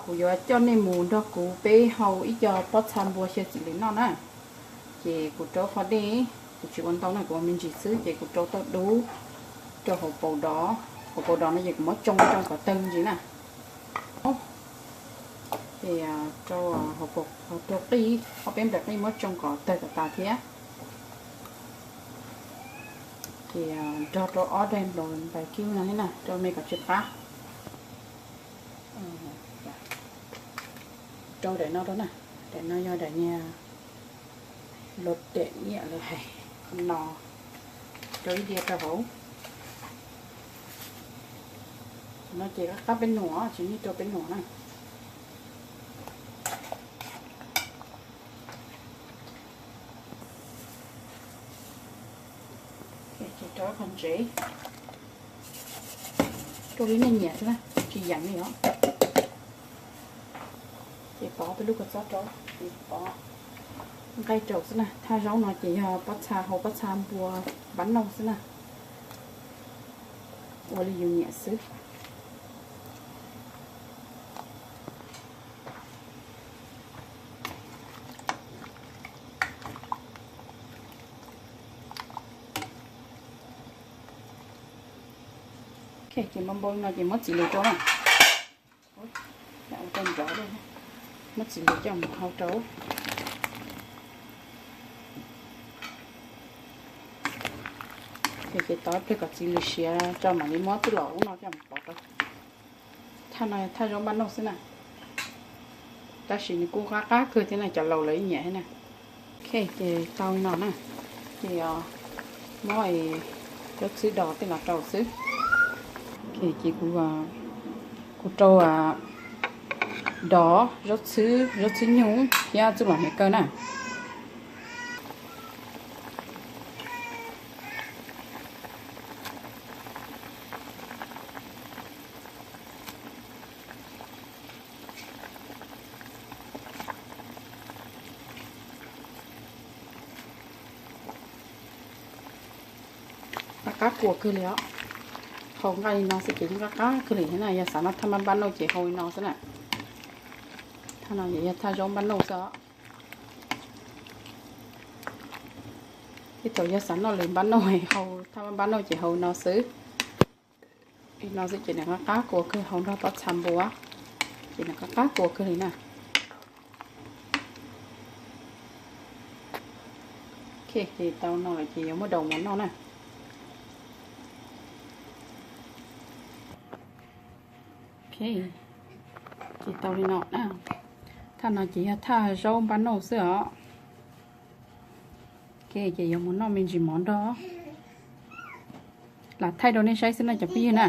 Kuv yuav coj nej mus nrog kuv peb hau ib co pob txha npua xyaw txiv lws noj na. Ces kuv rau qhov dej, kuv tsis ua ntau na, kuv ua me ntsis xwb, ces kuv rau tau dub rau hauv paus dov. Hauv paus dov no ces kuv muab tsoo tsoo kom tawg me ntsis na. Ces rau, rau qij, ob peb nplaim qij muab tsoo kom tawg kom tas thiab. Ces nrog rau ob daim nplaim kib no thiab na, rau me kom tsis qab. Rau daim no rau na, daim no yog daim niag los daim nyiam lawv hais no, rau ib diav rau hauv. No ces qab qab peb nuam, tsis nyog rau peb nuam na. Ces rau qhov ntsev, rau li nej nyiam xwb na, tsis yeem li os. Ces pov peb lub kua txob rau, ces pov nqaij rau xwb na. Thaj zaub no ces yog pob txha hau, pob txha npua npab nauj xwb na, ua li yus nyiam xwb. Ces npau npau no ces muab txiv lws rau na. Ua rau nrov, muab txiv lws coj mus hau rau. Ces tos ib pliag kom txiv lws siav tso mam li muab txuj lom ub no coj mus pov rau. Thaj no thaj zaub npab nauj xwb na, tab sis nws kuj qab qab kawg thiab na, cov laus lawv yeej nyiam thiab na. Ok, ces tau li no na, ces muab zaub txhwb dov tej los rau xwb. Ok, ces kuv, kuv rau dov, zaub txhwb, zaub txhwb nyuj thiab txuj lom hniav kaw na. Qab qab kua kawg li os. Hau nqaij li no xwb ces yeej qab qab kawg li thiab na. Yog xav noj thaj npab npab nauj ces hau li no xwb na. Thaj no ces yog thaj zaub npab nauj xwb os. Tej thaum yog xav noj lwm npab nauj, hau thaj npab npab nauj ces hau li no xwb. Li no xwb ces nws qab qab kua kawg, hau nrog pob txha npua ces nws qab qab kua kawg li na. Ok, ces tau no lawm ces yuav muab daus mus noj na. Ok, ces tau li no na. Thaj no ces yog thaj zaub npab nauj xwb os. Ok, ces yuav mus noj me ntsis mov nrog. Lam thaij rau nej saib xwb na cov phooj ywg na.